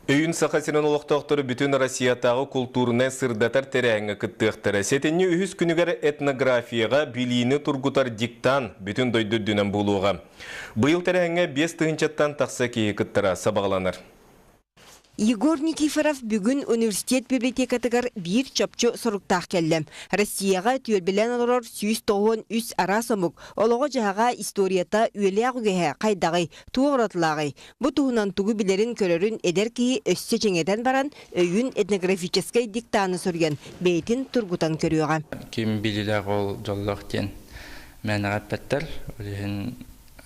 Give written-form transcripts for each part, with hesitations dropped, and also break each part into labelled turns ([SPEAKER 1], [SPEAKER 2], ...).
[SPEAKER 1] Өйүүн Саха сирин олохтоохторо бүтүн Россиятааҕы култуурунай сырдатар тэрээһиҥҥэ кыттыахтара. Сэтинньи үһүс күнүгэр этнографияҕа билиини тургутар диктант бүтүн дойду үрдүнэн буолуоҕа. Быйыл тэрээһиҥҥэ 5 тыһыынчаттан тахса киһи кыттара сабаҕаланар.
[SPEAKER 2] Егор Никифоров бүгүн университет библиотекатыгар биир чопчу соруктаах кэллэ. Россияҕа түөлбэлээн олорор 193 араас омук олоҕо-дьаһаҕа, историята, үйэлээх үгэһэ хайдаҕый, туох уратылааҕый? Бу туһунан тугу билэрин-көрөрүн эдэр киһи өссө чиҥэтэн баран, өйүн этнографическай диктаны суруйан, бэйэтин тургутан көрүөҕэ.
[SPEAKER 3] Ким билиилээх ол дьоллоох диэн мээнэҕэ эппэттэр. Ол иһин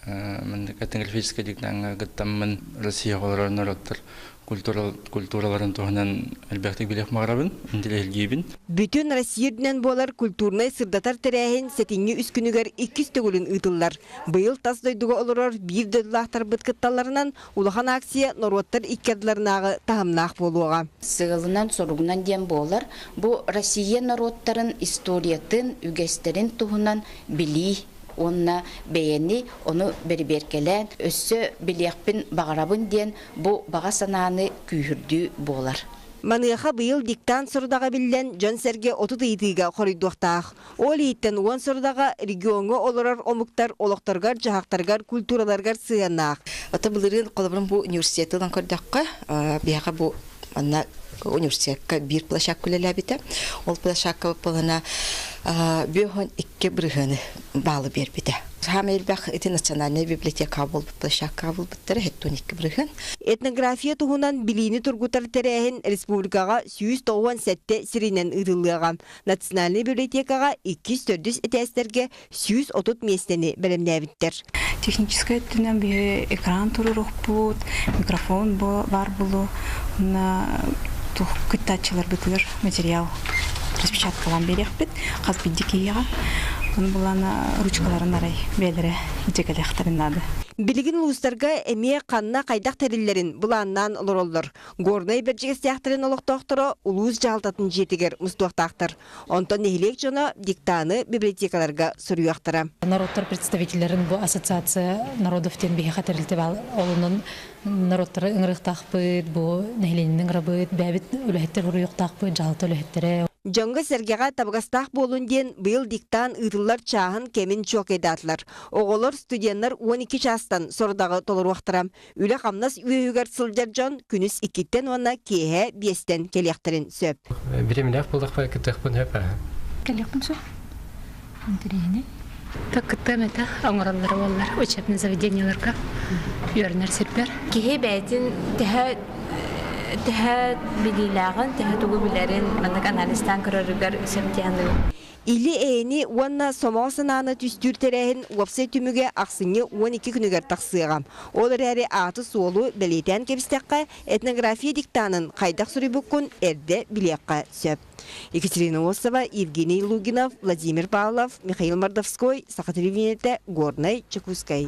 [SPEAKER 3] маннык этнографическай диктаҥҥа кыттаммын Россияҕа олорор норуоттар культураларын туһунан элбэхтик билиэх баҕарабын, интэриэһиргиибин.
[SPEAKER 2] Бүтүн Россия үрдүнэн буолар культурнай сырдатар тэрээһин сэтинньи үс күнүгэр иккис төгүлүн ыытыллар. Быйыл тас дойдуга олорор биир дойдулаахтарбыт кытталларынан улахан акция норуоттар икки ардыларынааҕы таһымнаах буолуоҕа.
[SPEAKER 4] Сыалынан, соругунан диэн буолар, бу Россия норуоттарын историятын, үгэстэрин туһунан билии уонна бэйэни ону бэрэбиэркэлээн өссө билиэхпин баҕарабын диэн бу баҕа санааны күүһүрдүү буолар.
[SPEAKER 2] Маныаха быйыл диктант сорудаҕа биллэн, дьон-сэргэ 30 ыйытыыга хоруйдуохтаах. Ол иһиттэн 10 сорудаҕа региоҥҥа олорор омуктар олохторугар-дьаһахтарыгар, культураларыгар сыһыаннаах.
[SPEAKER 5] Ата былырыын холобурун бу университеты ылан көрдөххө, биһиэхэ бу манна университекка биир площадка үлэлээбитэ. Ол площадка буолана 52 бырыһыаны баалы биэрбитэ. Саамай элбэх ити национальная библиотека буолбут площадка буолбуттара 72 бырыһыан.
[SPEAKER 2] Этнография туһунан билиини тургутар тэрээһин республикаҕа 197 сиринэн ыытыллыаҕа. Национальнай библиотекаҕа иккис-төрдүс этээстэргэ 130 миэстэни бэлэмнээбиттэр.
[SPEAKER 6] Техническэй өттүнэн биһи экран туруорукпут, микрофон баар буолуо, уонна кыттааччыларбытыгар материал распечаткалаан биэриэхпит хас биирдии киһиэхэ. Ону булаана ручкаларын арай бэйэлэрэ дьэгэлиэхтэрин наада.
[SPEAKER 2] Билигин улуустарга эмиэ ханна хайдах тэриллэрин былааннаан олороллор. Горнай Бэрдьигэстээхтэрин олохтоохторо улуус дьаһалтатын дьиэтигэр мустуохтаахтар. Онтон нэһилиэк дьоно диктаны библиотекаларга суруйуохтара.
[SPEAKER 7] Норуоттар представителлэрин бу ассоциация народов диэн биһиэхэ тэрилтэ баар. Олунан норуоттары ыҥырыахтаахпыт, бу нэһилиэнньэни ыҥырабыт, бэйэбит үлэһиттэр уруйуохтаахпыт, дьаһалта үлэһиттэрэ.
[SPEAKER 2] Дьоҥҥо-сэргэҕэ табыгастаах буолун диэн быйыл диктант ыытыллар чааһын кэмин чуолкайдаатылар. Оҕолор, студеннар 12 чаастан сорудаҕы толоруохтара. Үлэ-хамнас үөһүгэр сылдьар дьон күнүс иккиттэн уонна киэһэ биэстэн кэлиэхтэрин сөп.
[SPEAKER 8] Бириэмэлээх буоллахпына кыттыахпын сөп.
[SPEAKER 9] Кэлиэхпин сөп. Интэриэһинэй.
[SPEAKER 10] Кыттыам этэ оҥороллоро буоллар учебный заведениеларга үөрэнэр сирбэр.
[SPEAKER 11] Киһи бэйэтин төһө төһө билиилээҕин, төһө тугу билэрин маннык анализтаан көрөрүгэр сөп диэн
[SPEAKER 2] Или-эйэни уонна сомоҕо санааны түстүүр тэрээһин уопсай түмүгэ ахсынньы 12 күнүгэр тахсыаҕа. Ол эрээри ааты-суолу бэлиэтээн кэбистэххэ, этнография диктанын хайдах суруйбуккун эрдэ билиэххэ сөп. Екатерина Осова, Евгений Лугинов, Владимир Павлов, Михаил Мордовской, Саха телевидениетэ, Горнай, Чекускай.